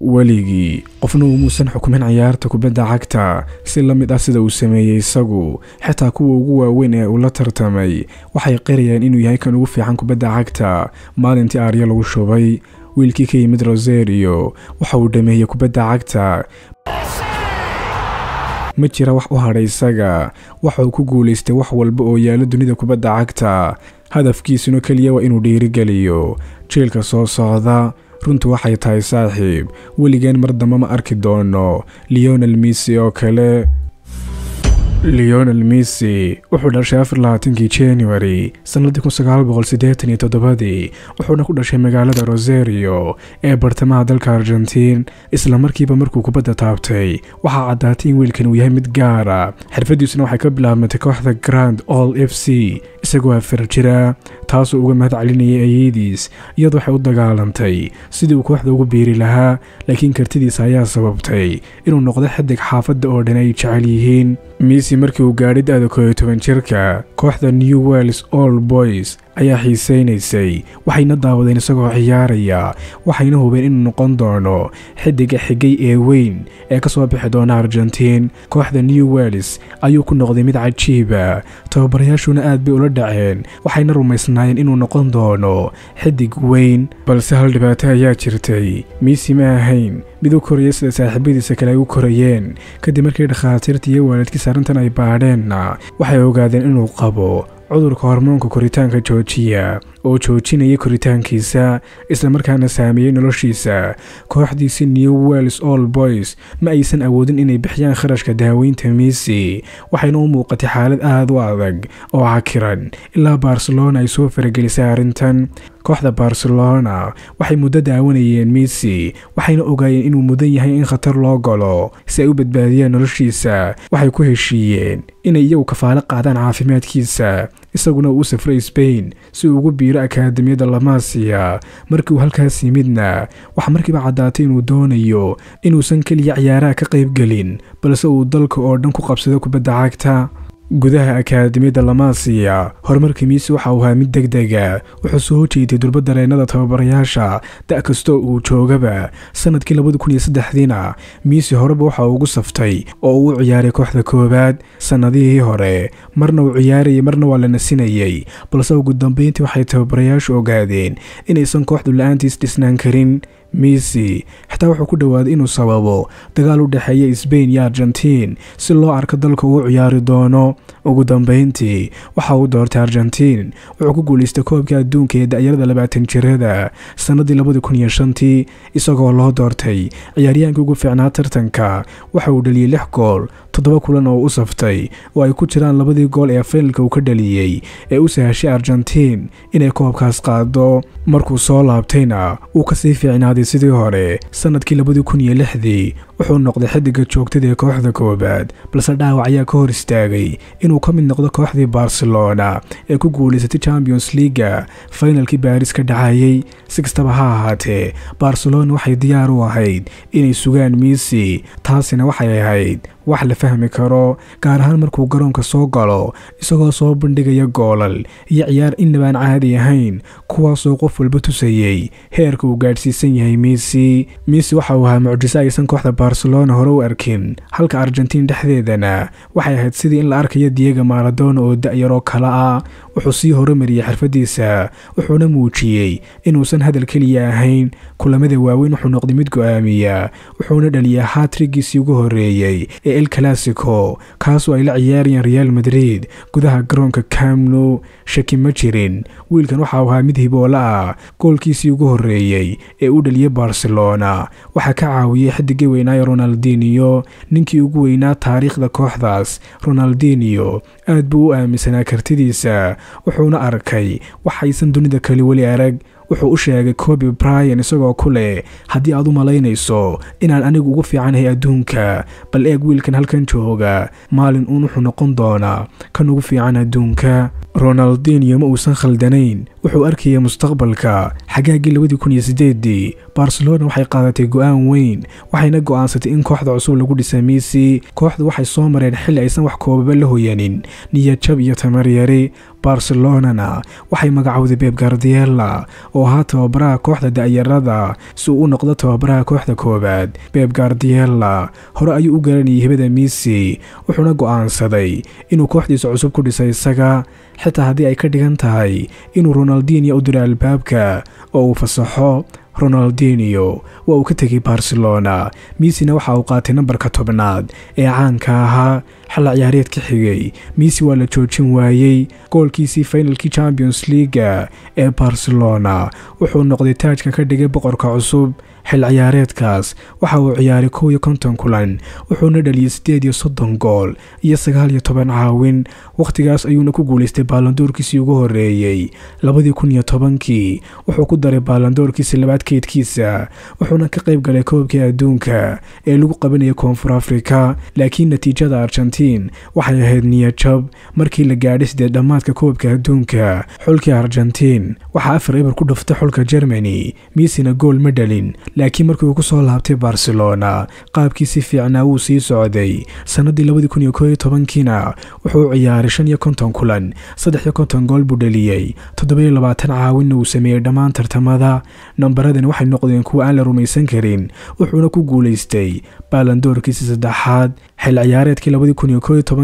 Weligii qofna umuusan xukumin ciyaarta kubadda cagta si la mid ah sida uu sameeyey isagu. Xitaa kuwa ugu waaweyn ee uu la tartamay waxay qirayaan inuu yahay kan ugu fiican kubadda cagta. Maalintii aarya lagu shubay wiilkii ka yimid Rosario waxa uu dhameeyey kubadda cagta. Ma jira wax u hadhay isaga. Waxa uu ku guulaystay wax walba oo yaala dunida kubadda cagta. Hadafkiisuna keliya waa inuu dhiirigeliyo jiilka soo socda. Runtu waxay tahay saaxiib, weligeen mar dambe ma arki doono Lionel Messi oo kale. Lionel Messi wuxuu dhashay 24-kii January sanadii 1987, wuxuuna ku dhashay magaalada Rosario ee bartamaha dalka Argentina. Isla markiiba markuu kubadda taabtay waxaa caddaatay in wiilkan uu yahay mid gaara. Xirfadiisuna waxay ka bilaabmatay kooxda Grand All FC isagoo 4 jira, taasoo uga mahad celinayay ayeediis, iyadoo waxay u dagaalantay sidii uu kooxda ugu biiri lahaa, laakiin kartidiisa ayaa sababtay inuu noqdo xidig xaafadda oo dhan ay jecel yihiin. Messi markii uu gaadhay da'da 11 jirka, kooxda New Wales All Boys ayaa xiiseynaysay, waxayna daawadeen isagoo ciyaaraya, waxayna hubeen inuu noqon doono xidiga xigay ee weyn ee ka soo bixi doona Argentina. Kooxda New Wales ayuu ku noqday mid cajiiba, tababarayaashuna aad bay ula dhaceen, waxayna rumaysnaayeen inuu noqon doono xidig weyn. Balse hal dhibaato ayaa jirtay. Messi ma ahayn mid u koraya sida saaxiibadiisa kale ay u korayeen. Kadib markii dhakhaatiirta iyo waalidkiisa arrintan ay baadheenna, waxay ogaadeen inuu qabo cudurka hormoonka koritaanka joojiya oo joojinaya koritaankiisa, isla markaana saameeyey noloshiisa. Kooxdiisi New Wales All Boys ma aysan awoodin inay bixiyaan kharashka daaweynta Messi, waxayna u muuqatay xaalad aad u adag oo cakiran ilaa Barcelona ay soo faragelisay arrintan. Kooxda Barcelona waxay muddo daawanayeen Messi, waxayna ogaayeen inuu mudan yahay in khatar loo galo si ay u badbaadiyaan noloshiisa. Waxay ku heshiiyeen inay iyagu kafaalo qaadaan caafimaadkiisa, isaguna uu u safray Spain si uu ugu biiro akaademiyadda La Masia. Markii uu halkaas yimidna, waxaa markiiba caddaatay inuu doonayo inuusan keliya ciyaaraha ka qaybgelin, balse uu dalka oo dhan ku qabsado kubadda cagta. Gudaha akaademiyadda La Masia, horumarka Messi waxa uu ahaa mid degdega. Wuxuu soo jeeday durba dareennada tababarayaasha da' kastoo uu joogaba. Sanadkii 2003-diina Messi horeba waxa uu ugu saftay oo uu u ciyaaray kooxda koowaad. Sanadihii hore marna uu ciyaarayay, marna waa la nasinayay, balse ugu dambeyntii waxay tababarayaashu ogaadeen inaysan kooxdu la'aantiis dhisnaan karin. Messi xitaa wuxuu ku dhowaaday inuu sababo dagaal u dhexeeya Spain iyo Argentina si loo arko dalka uu ciyaari doono. Ugu dambeyntii waxa uu doortay Argentina. Wuxuu ku guuleystay koobka adduunka ee da'yarada 20 jirada sanadii 2005-tii, isagoo loo doortay ciyaaryahankii ugu fiicnaa tartanka. Waxa uu dhaliyay 6 gool 7 kulan oo u saftay, oo ay ku jiraan labadii gool ee finalka uu ka dhaliyey ee u sahashay Argentina inay koobkaas qaado. Markuu soo laabtayna uu kasii fiicnaaday sidii hore. Sanadkii 2006-dii wuxuu noqday xidiga joogtada ee kooxda koowaad, balse dhaawac ayaa ka hor istaagay inuu ka mid noqdo kooxdii Barcelona ee ku guulaysatay Champions League finalkii Paris ka dhacayay. Si kastaba ha ahaatee, Barcelona waxay diyaar u ahayd inay sugaan Messi, taasina waxay ahayd wax la fahmi karo, gaar ahaan markuu garoonka soo galo isagoo soo bandhigaya goolal iyo ciyaar inaba aan caadi ahayn, kuwaasoo qof walba tusayay heerka uu gaadhsiisan yahay Messi. Messi waxa uu ahaa mucjiso aysan kooxda Barcelona hore u arkin, halka Argentina dhexdeedana waxay ahayd sidii in la arkayo Diego Maradona oo da'yaroo kale ah. Wuxuu sii horumariyey xirfadiisa, wuxuuna muujiyey inuusan hadal keliya ahayn. Kulamada waaweyn wuxuu noqday mid go'aamiya, wuxuuna dhaliyay hat-trickiisii ugu horreeyey ee El Clasico, kaasoo ay la ciyaarayeen Real Madrid gudaha garoonka Camp Nou. Shaki ma jirin, wiilkan waxa uu ahaa mid hiboola ah. Goolkiisii ugu horreeyey ee u dhaliyay Barcelona waxaa ka caawiyey xidigii weynaa Ronaldinho, ninkii ugu weynaa taariikhda kooxdaas. Ronaldinho aad buu u aaminsanaa kartidiisa, wuxuuna arkay waxaysan dunida kale weli arag. Wuxuu u sheegay Kobe Bryant isagoo ku leh, haddii aad u malaynayso inaan anigu ugu fiicanahay adduunka, bal eeg wiilkan halkan jooga, maalin uun wuxuu noqon doonaa kan ugu fiican adduunka. Ronaldinho ma uusan khaldanayn, wuxuu arkayay mustaqbalka. Xagaagii 2008 Barcelona waxay qaadatay go'aan weyn, waxayna go'aansatay in kooxda cusub lagu dhisay Messi. Kooxdu waxay soo mareen xilli aysan wax koobaba la hoyanin, niyad jab iyo tamar yari. Barcelonana waxay magacowday Pep Guardiola oo ahaa tababaraha kooxda da'yarada si uu u noqdo tababaraha kooxda koowaad. Pep Guardiola hore ayuu u garanayay hibada Messi, wuxuuna go'aansaday inuu kooxdiisa cusub ku dhisay isaga, xitaa haddii ay ka dhigan tahay inuu Ronaldinho u diro albaabka oo uu fasaxo. Ronaldinho waa uu ka tegay Barcelona, Messina waxa uu qaatay nambarka 10aad ee caanka ahaa. Xilli ciyaareed ka xigay Messi waa la joojin waayey. Goolkiisii finalkii Champions League ee Barcelona wuxuu noqday taajka ka dhigay boqorka cusub. Xilli ciyaareedkaas waxa uu ciyaaray 51 kulan, wuxuuna dhaliyay 38 gool iyo 19 caawin. Waqtigaas ayuuna ku guuleystay Ballon d'Or-kiisii ugu horeeyay. 2010kii wuxuu ku daray Ballon d'Or-kiisii labaad keydkiisa, wuxuuna ka qayb galay koobkii adduunka ee lagu qabanayay Koonfur Afrika. Laakiin natiijada Argentina waxay ahayd niyad jab. Markii la gaadhay sideed dhammaadka koobka adduunka, xulkii Argentina waxaa 4-0 ku dhuftay xulka Germany. Messina gool ma dhalin, laakiin markii uu ku soo laabtay Barcelona qaabkiisi fiicnaa wuu sii socday. Sanadii 2011kiina wuxuu ciyaaray 55 kulan, 53 gool buu dhaliyay, 27 caawinna uu sameeyey dhammaan tartamada. Nambaradani waxay noqdeen kuwa aan la rumaysan karin, wuxuuna ku guuleystay Ballon d'Or-kiisii saddexaad. Xilli ciyaareedkii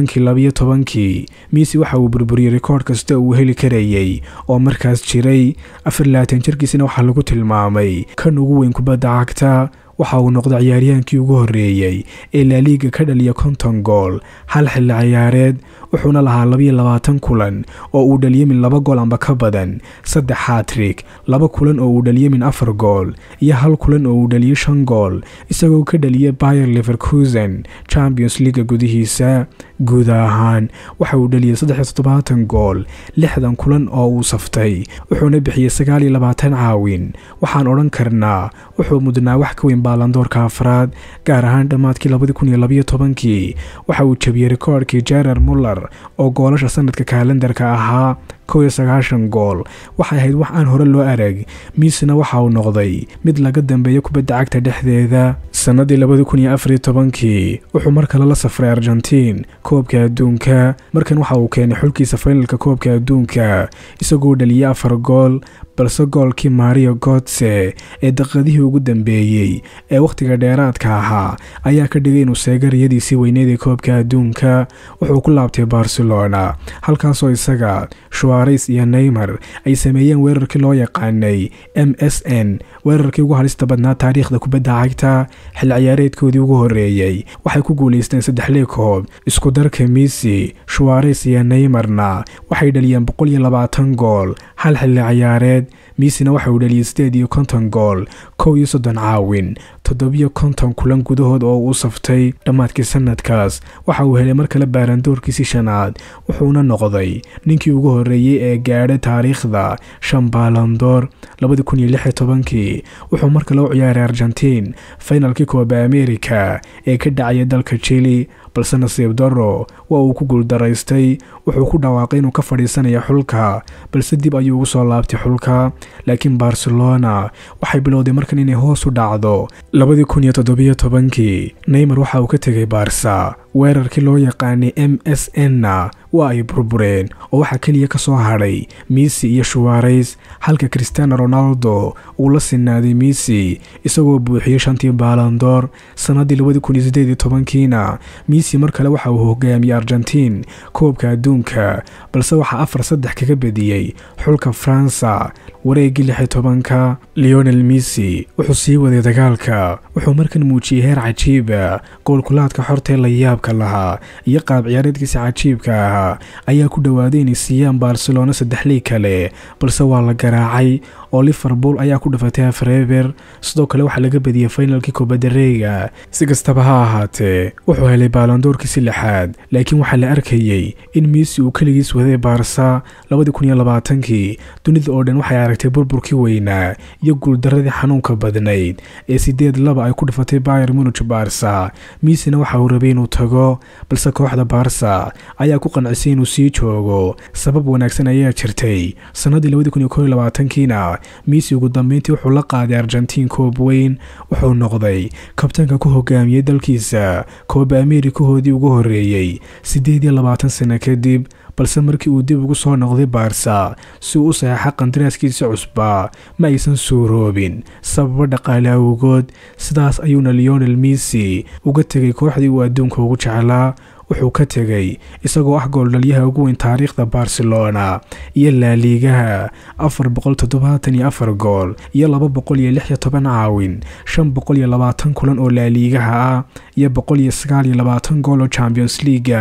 2011-12 Messi waxa uu burburiyey rikoodh kasta uu heli karayay oo markaas jiray. 24 jirkiisina waxaa lagu tilmaamay kan ugu weyn kubadda cagta. Waxa uu noqday ciyaaryahaankii ugu horeeyay ee La Liga ka dhaliya 50 gool hal xilli ciyaareed, wuxuuna lahaa 22 kulan oo uu dhaliyay min 2 gool amba ka badan, 3 hat-trick, 2 kulan oo uu dhaliyay min 4 gool iyo 1 kulan oo uu dhaliyay 5 gool, isagoo ka dhaliyay Bayer Leverkusen Champions League gudihiisa. Guud ahaan waxa uu dhaliyay 73 gool 60 kulan oo uu saftay, wuxuuna bixiyay 29 caawin. Waxaan odhan karnaa wuxuu mudnaa wax ka weyn Ballon d'Or-ka afraad. Gaar ahaan dhammaadkii 2012kii waxa uu jabiyey rikoodhkii Gerard Muller oo goolasha sanadka kaalendarka ahaa 91 gool. Waxay ahayd wax aan hore loo arag. Messina waxa uu noqday mid laga dambeeyo kubadda cagta dhexdeeda. Sanadii 2014kii wuxuu mar kale la safray Argentina koobka adduunka. Markan waxa uu keenay xulkiisa finalka koobka adduunka isagoo dhaliyay 4 gool, balse goolkii Mario Götze ee daqiiqadihii ugu dambeeyay ee waqtiga dheeraadka ahaa ayaa ka dhigay inuu seego riyadiisii weyneed ee koobka adduunka. Wuxuu ku laabtay Barcelona, halkaasoo isaga, Suarez iyo Neymar ay sameeyeen weerarkii loo yaqaanay MSN, weerarkii ugu halista badnaa taariikhda kubadda cagta. Xilli ciyaareedkoodii ugu horeeyay waxay ku guuleysteen 3 koob. Isku darka Messi, Suarez iyo Neymarna waxay dhaliyeen 120 gool hal xilli ciyaareed. Messina waxa uu dhaliyay 58 gool, 31 caawin, 57 kulan gudahood oo uu saftay. Dhammaadkii sanadkaas waxa uu helay mar kale Ballon d'Or-kiisii shanaad, wuxuuna noqday ninkii ugu horeeyay ee gaadhay taariikhda 5 Ballon d'Or. 2016kii wuxuu mar kale u ciyaaray Argentina finalkii Copa America ee ka dhacaya dalka Chile, balse nasiib darro waa uu ku guuldaraystay. Wuxuu ku dhawaaqay inuu ka fadhiisanayo xulka, balse dib ayuu ugu soo laabtay xulka. Laakiin Barcelona waxay bilowday markan inay hoos u dhacdo. 2017kii Neymar waxa uu ka tegay Barca. Weerarkii loo yaqaanay MSN-na waa ay burbureen oo waxaa keliya ka soo hadhay Messi iyo Suarez, halka Cristiano Ronaldo uu la sinaaday Messi isagoo buuxiyay 5tii Ballon d'Or. Sanadii 2018kiina Messi mar kale waxa uu hogaamiyey Argentina koobka adduunka, balse waxaa 4-3 kaga badiyey xulka Faransa wareegii 16-ka. Lionel Messi wuxuu sii waday dagaalka, wuxuu markan muujiyey heer cajiiba. Goolkulaadka xorta ee la yaabka lahaa iyo qaab ciyaareedkiisa cajiibka ahaa ayaa ku dhawaaday inay siiyaan Barcelona 3 kale, balse waa la garaacay oo Liverpool ayaa ku dhufatay 4-0. Sidoo kale waxaa laga badiyey finalkii Copa del Rey. Si kastaba ha ahaatee, wuxuu helay Ballon d'Or-kiisii lixaad, laakiin waxaa la arkayay in Messi uu keligiis waday Barca. 2020kii dunida oo dhan waxay aragtay burburkii weynaa iyo guuldaradii xanuunka badnayd ee 8 8-2 ay ku dhufatay Bayern Munich Barca. Messina waxa uu rabay inuu tago, balse kooxda Barca ayaa ku qancisay inuu sii joogo. Sabab wanaagsan ayaa jirtay. Sanadii 2021kiina Messi ugu dambeyntii wuxuu la qaaday Argentine koob weyn. Wuxuu noqday kabtanka ku hogaamiyey dalkiisa Copa America-hoodii ugu horeeyey 28 sano kadib. Balse markii uu dib ugu soo noqday Barca si uu u saxeexo qandaraaskiisa cusbaa, ma aysan suuroobin sababo dhaqaale awgood. Sidaas ayuuna Lionel Messi uga tegay kooxdii uu adduunka ugu jeclaa. Wuxuu ka tegay isagoo ah gooldhaliyaha ugu weyn taariikhda Barcelona iyo La Ligaha, 474 gool iyo 216 caawin, 520 kulan oo La Ligaha ah iyo 129 gool oo Champions League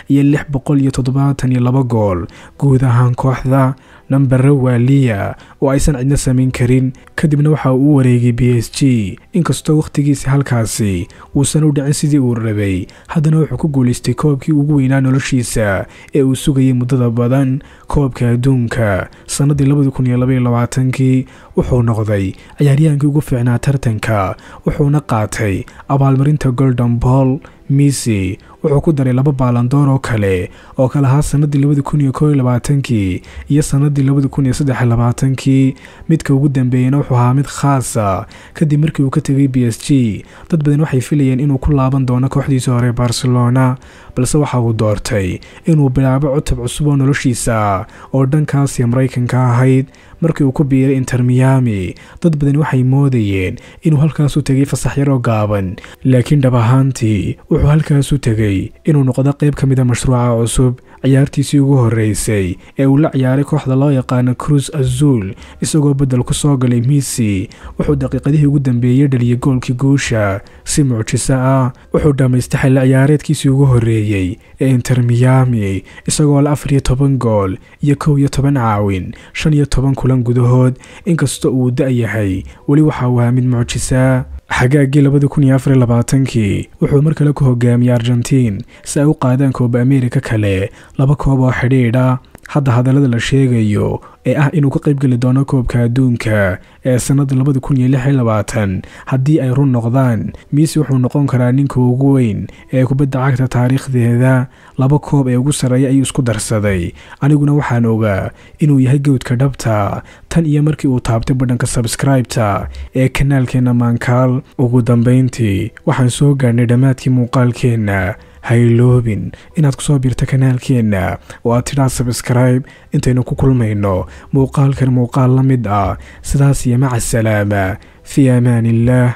iyo 672 gool guud ahaan kooxda. Nambaro waaliya oo aysan cidna samayn karin. Kadibna waxa uu u wareegay PSG. Inkastoo wakhtigiisi halkaasi uusan u dhicin sidii uu rabay, haddana wuxuu ku guulaystay koobkii ugu weynaa noloshiisa ee uu sugayay muddada badan, koobka adduunka. Sanadii 2022kii wuxuu noqday ciyaaryahaankii ugu fiicnaa tartanka, wuxuuna qaatay abaalmarinta Golden Ball. Messi wuxuu ku daray 2 Ballon d'Or oo kale oo kala ahaa sanadii 2021kii iyo sanadii 2023kii. Midka ugu dambeeyeyna wuxuu ahaa mid khaasa. Kadib markii uu ka tegay PSG, dad badan waxay filayeen inuu ku laaban doono kooxdiisa hore Barcelona, balse waxa uu doortay inuu bilaabo cutub cusub oo noloshiisa oo dhankaas iyo Maraykanka ahayd. Markii uu ku biiray Inter Miami, dad badan waxay moodayeen inuu halkaas u tegay fasax yar oo gaaban, laakiin dhab ahaantii wuxuu halkaas u tegay inuu noqdo qayb ka mid a mashruuca cusub. Ciyaartiisii ugu horeysay ee uu la ciyaaray kooxda loo yaqaano Cruz Azul isagoo bedel ku soo galay Messi, wuxuu daqiiqadihii ugu dambeeyey dhaliyay goolkii guusha si mucjiso ah. Wuxuu dhamaystay xilli ciyaareedkiisii ugu horeeyey ee Inter Miami isagoo la 14 gool iyo 11 caawin 15 kulan gudahood. Inkastoo uu da' yahay, weli waxa uu ahaa mid mucjisa. Xagaagii 2024kii wuxuu mar kale ku hogaamiyey Argentine si ay u qaadaan Copa America kale, 2 koob oo xidhiidha. Hadda hadallada la sheegayo ee ah inuu ka qaybgeli doono koobka adduunka ee sanada 2026, haddii ay run noqdaan, Messi wuxuu noqon karaa ninka ugu weyn ee kubadda cagta taariikhdeeda. 2 koob ee ugu sarreeya ayuu isku darsaday. Aniguna waxaan ogaa inuu yahay gawdka dhabta tan iyo markii uu taabtay badhanka subscribe-ta ee kanaalkeena Maankaal. Ugu dambeyntii waxaan soo gaadhnay dhammaadkii muuqaalkeenna. Ha iloobin inaad kusoo biirto kanaalkeenna oo aad tidhaa subscribe. Intaynu ku kulmayno muuqaalkan muuqaal la mid ah, sidaas iyo maca asalaama, fi amaan illaah.